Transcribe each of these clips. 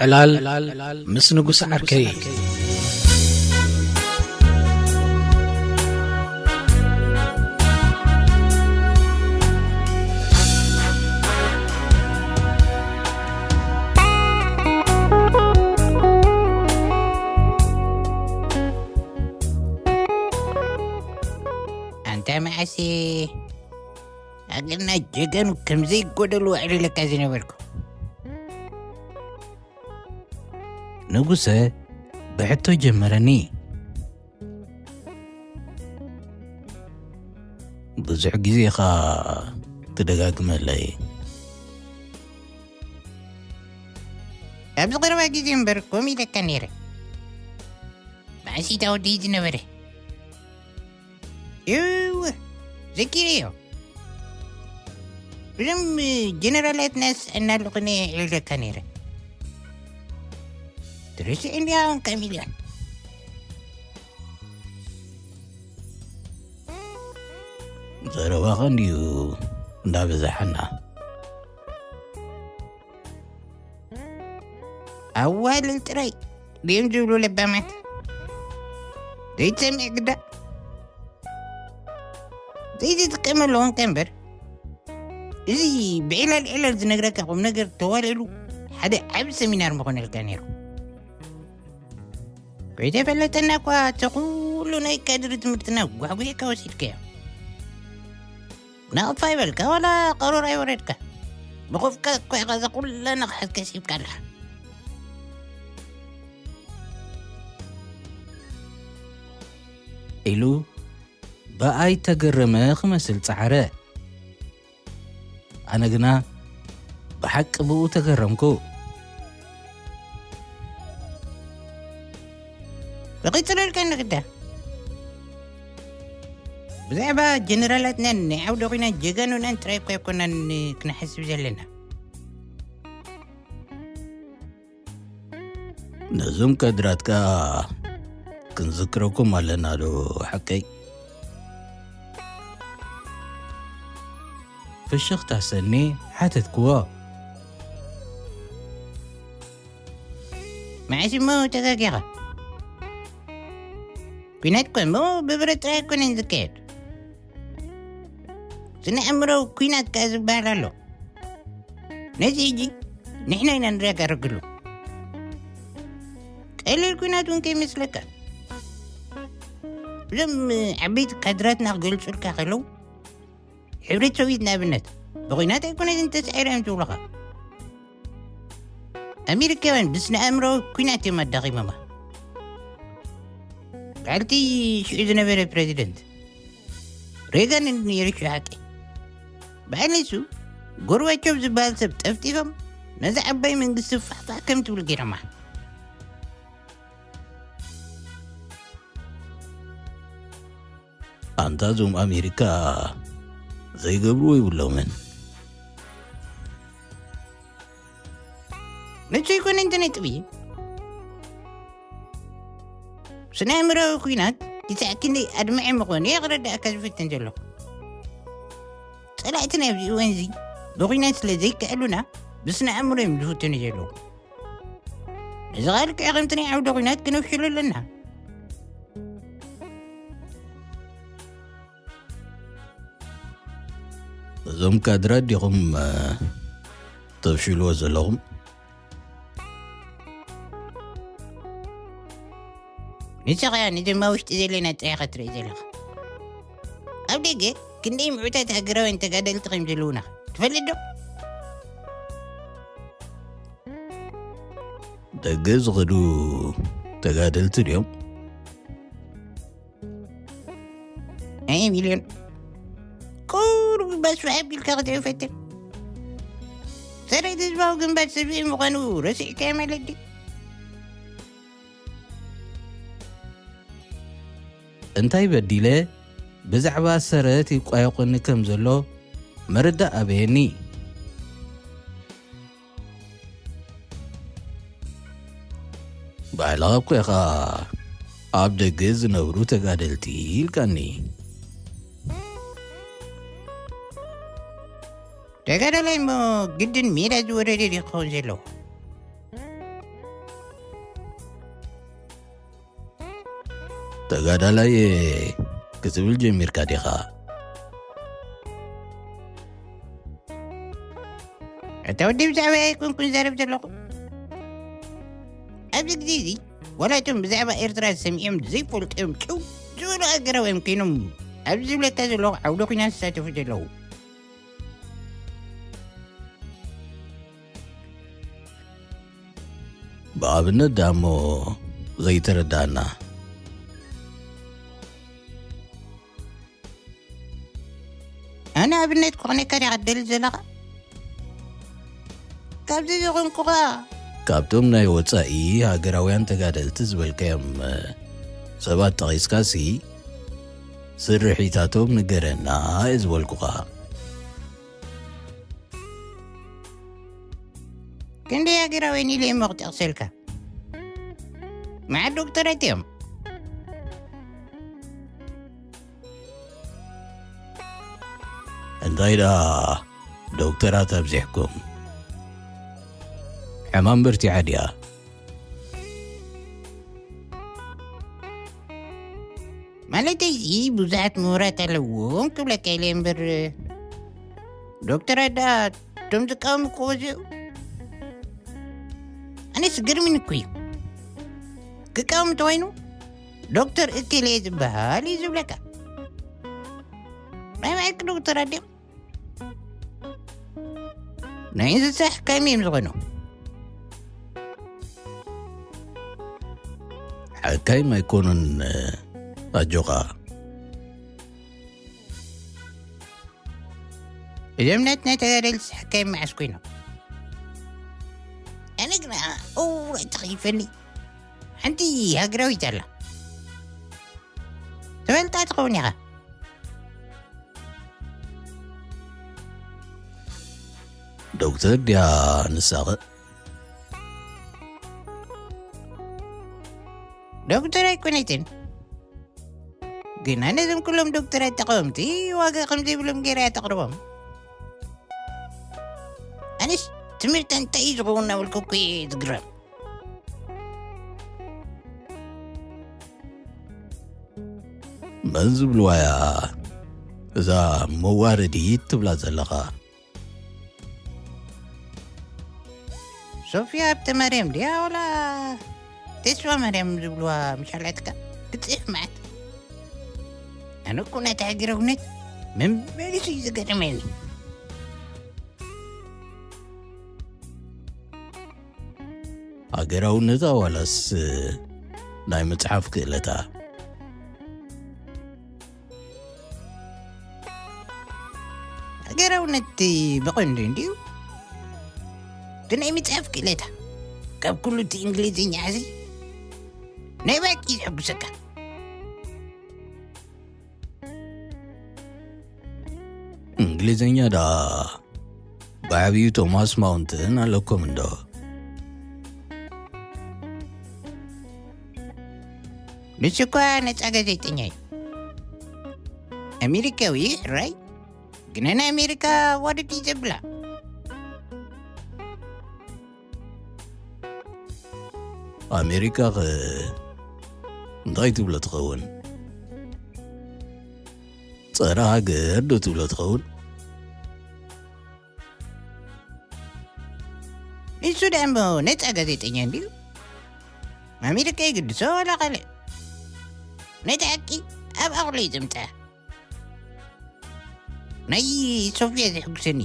ዕላል ምስ ንጉስ ዓርከይ። ኣንታ መዓሴ፣ ኣገና ጀጋኑ ከምዘይጎደሉ ኣዕሊለካ ዝነበርኩ። ንጉሰ ብሕቶ ጀመረኒ። ብዙሕ ግዜ ኢኻ ትደጋግመለይ። ኣብዚ ቀረባ ግዜ እምበር ከምኡ ኢለካ ነይረ። መዓስ ኢታ ወደይ ዝነበረ? እወ፣ ዘኪረዮ። እዞም ጀነራላት ናስ እናልቕነ ይዕልለካ ነይረ። ትርስዕ እንዲያ እውን ካሚልዮን። ዘረባኻ እንድዩ እንዳበዛሓና። ኣዋልል ጥራይ ድዮም ዝብሉ ለባማት። ዘይትሰምዕ ግዳ። ዘይትጥቀመሉ ኾንካ እምበር፣ እዚ ብዕላል ዕላል ዝነግረካ ቁም ነገር ተዋልዕሉ ሓደ ዓቢ ሰሚናር ምኾነልካ ነይሩ። ከይተፈለጠና እኳ እቲ ኩሉ ናይ ካድሪ ትምህርትና ጓሕጒሕካ ወሲድካዮ። ናቕፋ ይበልካ ዋላ ቀሮር ኣይወረድካ። ብኾፍካ እኳ ኢኻ እዛ ኩላ ነቕሓት ከሲብካ ኣለኻ። ኢሉ ብኣይ ተገረመ ክመስል ጸዓረ። ኣነ ግና ብሓቂ ብኡ ተገረምኩ። ብቕጽለልካ ንግዳ። ብዛዕባ ጀነራላትናን ናይ ዓውደ ኹናት ጀጋኑናን ጥራይ እኳ ኣይኮናን ክንሓስብ ዘለና። ነዞም ካድራት ከኣ ክንዝክረኩም ኣለና ዶ ሓቀይ? ፍሽኽታ ሰኒ ሓተትክዎ። መዓስ እሞ ተጋጊኻ? ኲናት እኮ እሞ ብብረት ጥራይ ኣይኮነን ዝካየድ። ስነ ኣእምሮዊ ኲናት ከኣ ዝበሃል ኣሎ። ነዚ ሕጂ ንሕና ኢና ንረጋረግሉ። ቀሊል ኲናት እውን ከይመስለካ። እዞም ዓበይቲ ካድራትና ክገልጹልካ ከለዉ፣ ሕብረት ሶቪየት ንኣብነት ብኲናት ኣይኮነትን ተሳዒራ እዮም ዝብሉኻ። ኣሜሪካውያን ብስነ ኣእምሮዊ ኲናት እዮም ኣዳኺሞማ። በዓልቲ ሽዑ ዝነበረ ፕረዚደንት ሬጋን ነይሩ ሽዑ ሓቂ። በዓል ንሱ ጎርባቾቭ ዝበሃል ሰብ ጠፍጢፎም ነዛ ዓባይ መንግስቲ ፋሕፋሕ ከም ትብል ገይሮማ። ኣንታ እዞም ኣሜሪካ ዘይገብርዎ ይብሎምን። ንሱ ይኮነ እንተ ነጥቢ። ስነ ኣእምሮዊ ኲናት ክሳዕ ክንደይ ኣድማዒ ምዃኑ እየ ክረዳእካ ዝፍትን ዘለኹ። ጸላእትና ኣብዚ እዋን እዚ ብኲናት ስለ ዘይከኣሉና ብስነ ኣእምሮ እዮም ዝፍትኑ ዘለዉ። ነዚ ኸኣ ልክዕ ከምቲ ናይ ዓውደ ኲናት ክነፍሽሎ ኣለና። እዞም ካድራት ዲኹም፣ እ፣ ተፍሽልዎ ዘለኹም? ንስኻ ነዞም ኣብ ውሽጢ ዘለና ጥራይ ኢኻ ትርኢ ዘለኻ። ኣብ ደገ ክንደይ ምዑታት ሃገራውያን ተጋደልቲ ከም ዘለዉና ትፈልጥ ዶ? ደገ ዝኸዱ ተጋደልቲ ድዮም? ኣይ ሚልዮን፣ ቁሩብ ባስፋ ኣቢልካ ክትዕው ፈትን። ሰራዊት ህዝባዊ ግንባር ሰብኢ ምዃኑ ረሲዕካዮ ማለት ድዩ? እንታይ በዲለ ብዛዕባ ሰረት ይቋየቑኒ ከም ዘሎ ምርዳእ ኣበየኒ። ባዕልኻ እኮ ኢኻ ኣብ ደገ ዝነብሩ ተጋደልቲ ኢልካኒ። ተጋዳላይ እሞ ግድን ሜዳ ዝወረደ ድዩ ክኸውን ዘለዎ? ተጋዳላይ ክትብል ጀሚርካ ዲኻ? ኣታ ወዲ፣ ብዛዕባ ኣይኮንኩን ዘረብ ዘለኹ። ኣብዚ ግዜ እዚ ዋላ እቶም ብዛዕባ ኤርትራ ሰሚዖም ዘይፈልጡ እዮም ጭው ዝበሉ ኣገራውያን ኮይኖም ኣብዚ ዝብለካ ዘለኹ ዓውደ ኲናት ዝሳተፉ ዘለዉ። ብኣብነት ደኣ እሞ ዘይተረዳእና። ኣነ ኣብነት ክኾነካ ዲኻ ትደሊ ዘለኻ? ካብዚ ዝኾንኩኻ። ካብቶም ናይ ወጻኢ ሃገራውያን ተጋደልቲ ዝበልካዮም ሰባት ጠቒስካሲ፣ ስርሒታቶም ንገረና እየ ዝበልኩኻ። ክንደይ ሃገራውያን ኢለ እሞ ክጠቕሰልካ? መዓት ዶክተራት እዮም። እንታይ ደኣ ዶክተራት ኣብዚሕኩም? ሕማም በርቲዓ ድያ? ማለተይ እዚ ብዙሓት ምሁራት ኣለዎም ክብለካ ኢለ እምበር፣ ዶክተራት ደኣ እቶም ዝቃወሙ እኮ በዝሑ። ኣነስ ግርምን እኮ እዩ። ክቃወም እንተኮይኑ ዶክተር እከለ ዝበሃል እዩ ዝብለካ። ናይ ባዕልኪ ዶክተር ኣድዮም ናይ እንስሳ ሕካይም እዮም ዝኾኑ። ሕካይም ኣይኮኑን ኣጆኻ። እዞም ናትና ተጋደልቲ ሕካይም መዓስ ኮይኖም? ኣነ ግና እውረ ተኺፈኒ። ሓንቲ ሃገራዊት ኣላ። ትፈልጣ ትኸውን ኢኻ። ዶክተር ድያ ንሳኸ? ዶክተር ኣይኮነትን። ግና ነዞም ኩሎም ዶክተራት ተቃወምቲ ዋጋ ከም ዘይብሎም ገይራ እያ ተቕርቦም። ኣነስ ትምህርቲ እንታይ እዩ ዝኸውን እናበልኩ እኮ እየ ዝግረም። መን ዝብልዋ እያ እዛ መዋረዲት ትብላ ዘለኻ? ሶፊያ ሃብተ ማርያም ድያ ወላ ተስፋ ማርያም ዝብልዋ ምሻላትካ? ክትጽሕፍ መዓት። ኣነ እኮ ናታ ሃገራውነት መመሊሱ እዩ ዝገርመኒ። ሃገራውነታ ዋላስ ናይ ምጽሓፍ ክእለታ? ሃገራውነት ብቐንዱ እንድዩ፣ ግን ናይ ምጽሓፍ ክእለታ ካብ ኩሉ እቲ እንግሊዝኛ እዚ ናይ ባቂ ዘሐጉሰካ። እንግሊዝኛ ደኣ ብዓብዩ ቶማስ ማውንትን ኣለኩም እንዶ? ንሱ እኳ ነጻ ጋዜጠኛ እዩ። ኣሜሪካዊ ሕራይ፣ ግና ናይ ኣሜሪካ ዋድዲ ዘብላ። ኣሜሪካ ኸ እንታይ ትብሎ ትኸውን? ጸረ ሃገር ዶ ትብሎ ትኸውን? ንሱ ደኣ እሞ ነጻ ጋዜጠኛ እንድዩ። ኣሜሪካ ይግድሶ ዋላ ካልእ? ነቲ ሓቂ ኣብ ኣቕሎ እዩ ዘምጽኣ። ናይ ሶፍያ ዘሕጉሰኒ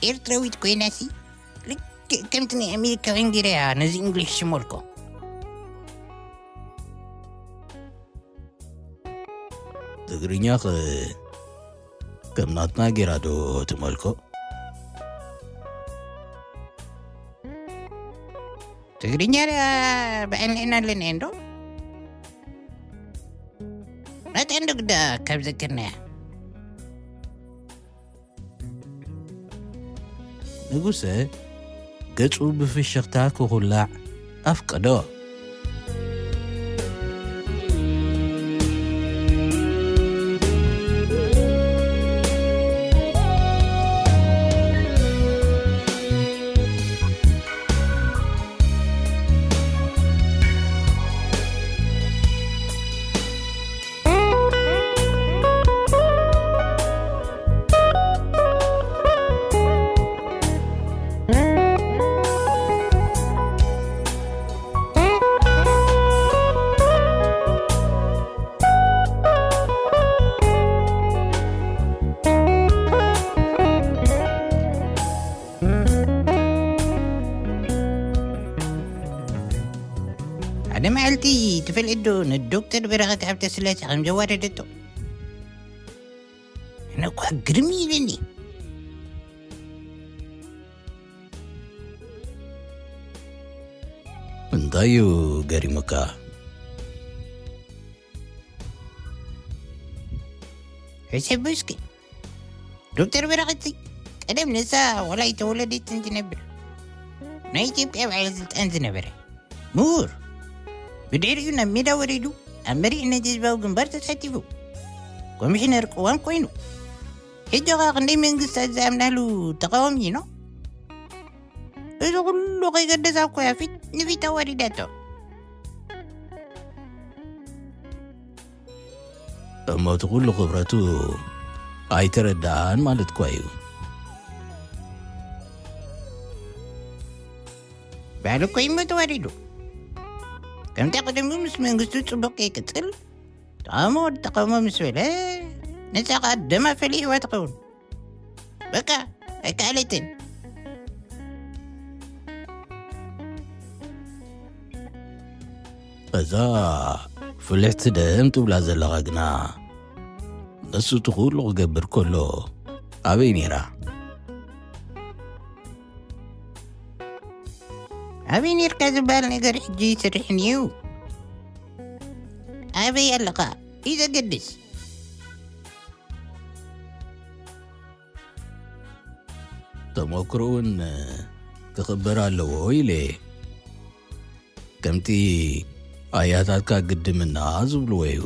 ኤርትራዊት ኮይናሲ ልክዕ ከምቲ ናይ ኣሜሪካውያን ገይራ እያ ነዚ እንግሊሽ ሽሞልኮ። ትግርኛ ኸ ከም ናትና ጌራ ዶ ትመልኮ? ትግርኛ ደኣ ብዕንዕና ኣለና እንዶ? መጠን ዶ ግዳ ካብ ዘክርናያ? ንጉሰ ገጹ ብፍሽኽታ ክኹላዕ ኣፍቀዶ። ሓደ መዓልቲ ትፈልጥ ዶ ንዶክተር በረኸት ሃብተስላሴ ከም ዘዋረደቶ? ኣነ እኳ ግርም ኢሉኒ። እንታይ እዩ ገሪሙካ? ሕሰብ እስኪ። ዶክተር በረኸት ቀደም ንሳ ዋላ ኣይተወለደትን ትነብር ናይ ኢትዮጵያ በዓል ስልጣን ዝነበረ ምሁር፣ ብድሕሪኡ ናብ ሜዳ ወሪዱ ኣብ መሪሕነት ህዝባዊ ግንባር ተሳቲፉ ኮሚሽነር ቅዋም ኮይኑ፣ ሕጂ ኸ ክንደይ መንግስታት ዝኣምናሉ ተቃዋሚ ኢኖ? እዚ ኩሉ ከይገደሳ እኮ እያ ፊት ንፊት ኣዋሪዳቶ። እሞ እቲ ኩሉ ክብረቱ ኣይተረዳኣን ማለት እኳ እዩ። ባዕሉ እኮ እዩ ተዋሪዱ። ከምታ ቀደሙ ምስ መንግስቱ ጽቡቕ ከይቅጽል፣ ተቃውሞ ወዲ ተቃውሞ ምስ በለ፣ ነጻ ከኣ ደማ ፈሊሕዋ ትኸውን። በቃ ኣይከኣለትን። እዛ ፍልሕቲ ደም ትብላ ዘለኻ ግና፣ ንሱ እቲ ኩሉ ክገብር ከሎ ኣበይ ነይራ? ኣበይ ነይርካ ዝበሃል ነገር ሕጂ ይስርሕን እዩ። ኣበይ ኣለኻ እዩ ዘገድስ። ተመክሮውን ክኽበር ኣለዎ ኢለ፣ ከምቲ ኣያታትካ ግድምና ዝብልዎ እዩ።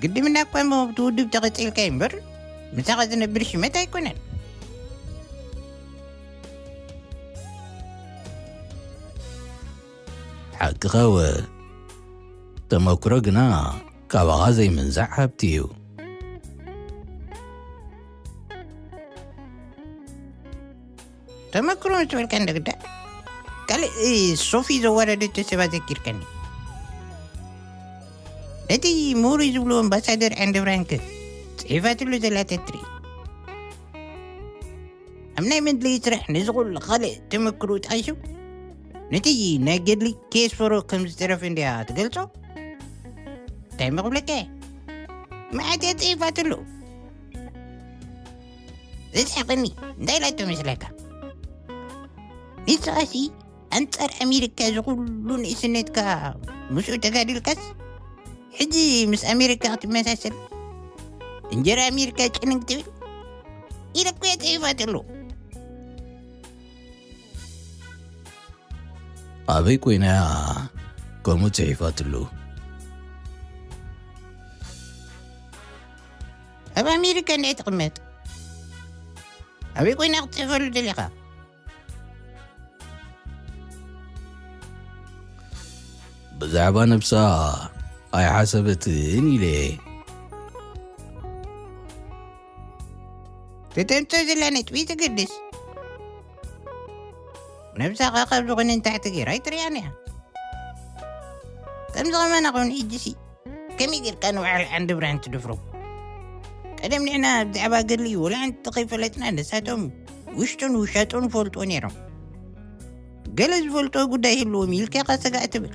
ግድምና እኳ እሞ ብቲ ውድብ ተቐጺልካ እዩ እምበር፣ ምሳኻ ዝነብር ሽመት ኣይኮነን። ሓቅኻ እወ፣ ተመክሮ ግና ካባኻ ዘይምንዛዕ ሃብቲ እዩ። ተመክሮ ምስ በልካ እንደ ግዳ፣ ካልእ ሶፊ ዘዋረደቶ ሰብ ኣዘኪርከኒ። ነቲ ምሁር እዩ ዝብልዎ ኣምባሳደር ዓንደ ብርሃንከ ጽሒፋትሉ ዘላ ተትርኢ። ኣብ ናይ መድለዪ ስራሕ ነዚ ኩሉ ካልእ ተመክሮ ጠቒሱ፣ ነቲ ናይ ገድሊ ከየስፈሮ ከም ዝተረፈ እንድያ ትገልጾ? እንታይ እሞ ክብለካ እየ? መዓት እያ ጽሒፋትሉ። ዘስሕቐኒ እንታይ ኢላቶ መስለካ? ንስኻሲ ኣንጻር ኣሜሪካ እዚ ኩሉ ንእስነትካ ምስኡ ተጋዲልካስ፣ ሕጂ ምስ ኣሜሪካ ክትመሳሰል፣ እንጀራ ኣሜሪካ ጭንግ ትብል ኢለ እኮ እየ ጽሒፋትሉ። ኣበይ ኮይና እያ ከምኡ ጽሒፋትሉ? ኣብ ኣሜሪካ እንድያ ትቕመጥ። ኣበይ ኮይና ክትጽሕፈሉ ደሊኻ? ብዛዕባ ነብሳ ኣይሓሰበትን ኢለ። ተተምጽኦ ዘላ ነጥቢ ትግድስ። ነብሳ ኸ ካብ ዝኾነ ንታሕቲ ገይራ ኣይትርእያን እያ። ከምዚ ኸማና ኸውን ሕጂሲ ከመይ ጌርካ ንባዕል ዓንዲ ብርሃን ትደፍሮ? ቀደም ንሕና ብዛዕባ ገድሊ ወላ ሓንቲ ከይፈለጥና ንሳቶም ውሽጡን ውሻጡን ይፈልጥዎ ነይሮም። ገለ ዝፈልጥዎ ጉዳይ ይህልዎም ኢልካ ኢኻ ስጋእ ትብል።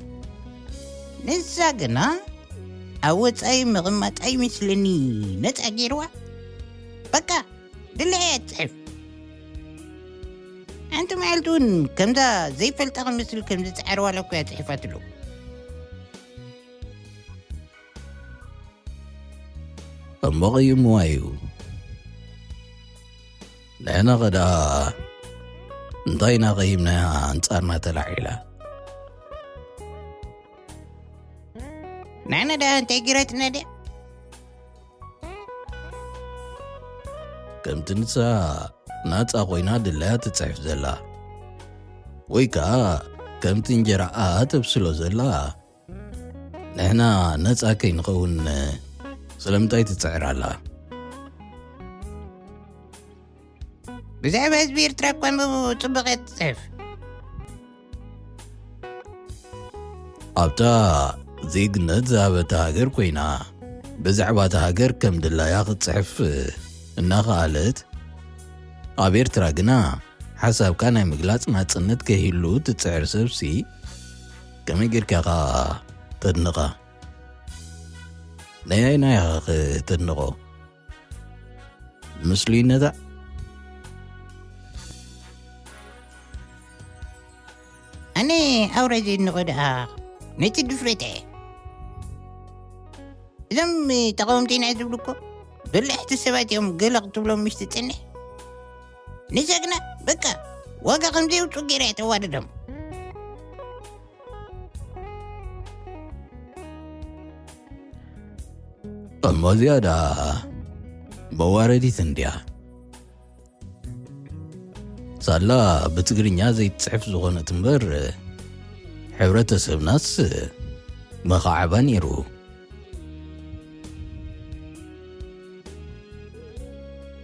ንሳ ግና ኣብ ወጻኢ ምቕማጣ ይመስለኒ ነጻ ገይርዋ። በቃ ድላያ እያ ትጽሕፍ። ሓንቲ መዓልቲ እውን ከምዛ ዘይፈልጣ ክመስል ከም ዝጸዓር ዋላ እኮ እያ ጽሒፋትሉ። እሞ ቀይምዋ እዩ። ንሕና ኸ ደኣ እንታይ ኢና ቀይምናያ ኣንጻርና ተላዒላ? ንሕና ደኣ እንታይ ጌራትና ድያ? ከምቲ ንሳ ናጻ ኮይና ድላያ ትጽሕፍ ዘላ፣ ወይ ከኣ ከምቲ እንጀራኣ ተብስሎ ዘላ፣ ንሕና ነጻ ከይንኸውን ስለምንታይ ትጽዕር ኣላ? ብዛዕባ ህዝቢ ኤርትራ እኳ እሞ ጽቡቕ እያ ትጽሕፍ። ኣብታ ዜግነት ዝሃበታ ሃገር ኮይና፣ ብዛዕባ እታ ሃገር ከም ድላያ ክትጽሕፍ እናኸኣለት፣ ኣብ ኤርትራ ግና ሓሳብካ ናይ ምግላጽ ናጽነት ከይህሉ ትጽዕር ሰብሲ፣ ከመይ ጌርካ ኢኻ ተድንቓ? ናይ ኣየናይ ኢኻ ከተድንቖ? ምስሉይነታ? ኣነ ኣውረ ዘድንቖ ደኣ ነቲ ድፍረታ እየ። እዞም ተቓወምቲ ኢና ዝብሉ እኮ በላሕቲ ሰባት እዮም፣ ገለ ክትብሎም ምስ ትጽንሕ። ንሳ ግና በቃ ዋጋ ከም ዘየውጽኡ ገይራ እያ ተዋርዶም። እሞ እዚኣ ደኣ መዋረዲት እንድያ። ሳላ ብትግርኛ ዘይትጽሕፍ ዝኾነት እምበር፣ ሕብረተሰብናስ መኻዕባ ነይሩ።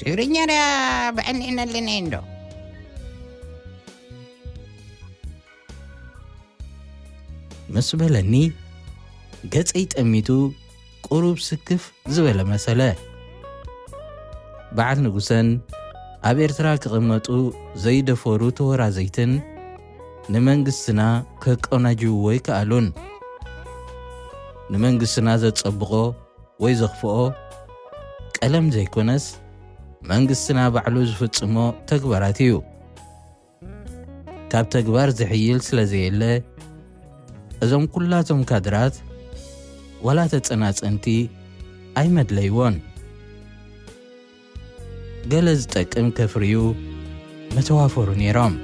ትግርኛ ደኣ ብዕንዕና ኣለና እንዶ። ምስ በለኒ፣ ገጸይ ጠሚቱ ቁሩብ ስክፍ ዝበለ መሰለ። በዓል ንጉሰን ኣብ ኤርትራ ክቕመጡ ዘይደፈሩ ተወራዘይትን ንመንግስትና ከቀናጅውዎ ኣይከኣሉን። ንመንግስትና ዘጸብቖ ወይ ዘኽፍኦ ቀለም ዘይኮነስ፣ መንግስትና ባዕሉ ዝፍጽሞ ተግባራት እዩ። ካብ ተግባር ዝሕይል ስለ ዘየለ፣ እዞም ኩላቶም ካድራት ዋላ ተጸናጸንቲ ኣይመድለይዎን። ገለ ዝጠቅም ከፍርዩ መተዋፈሩ ነይሮም።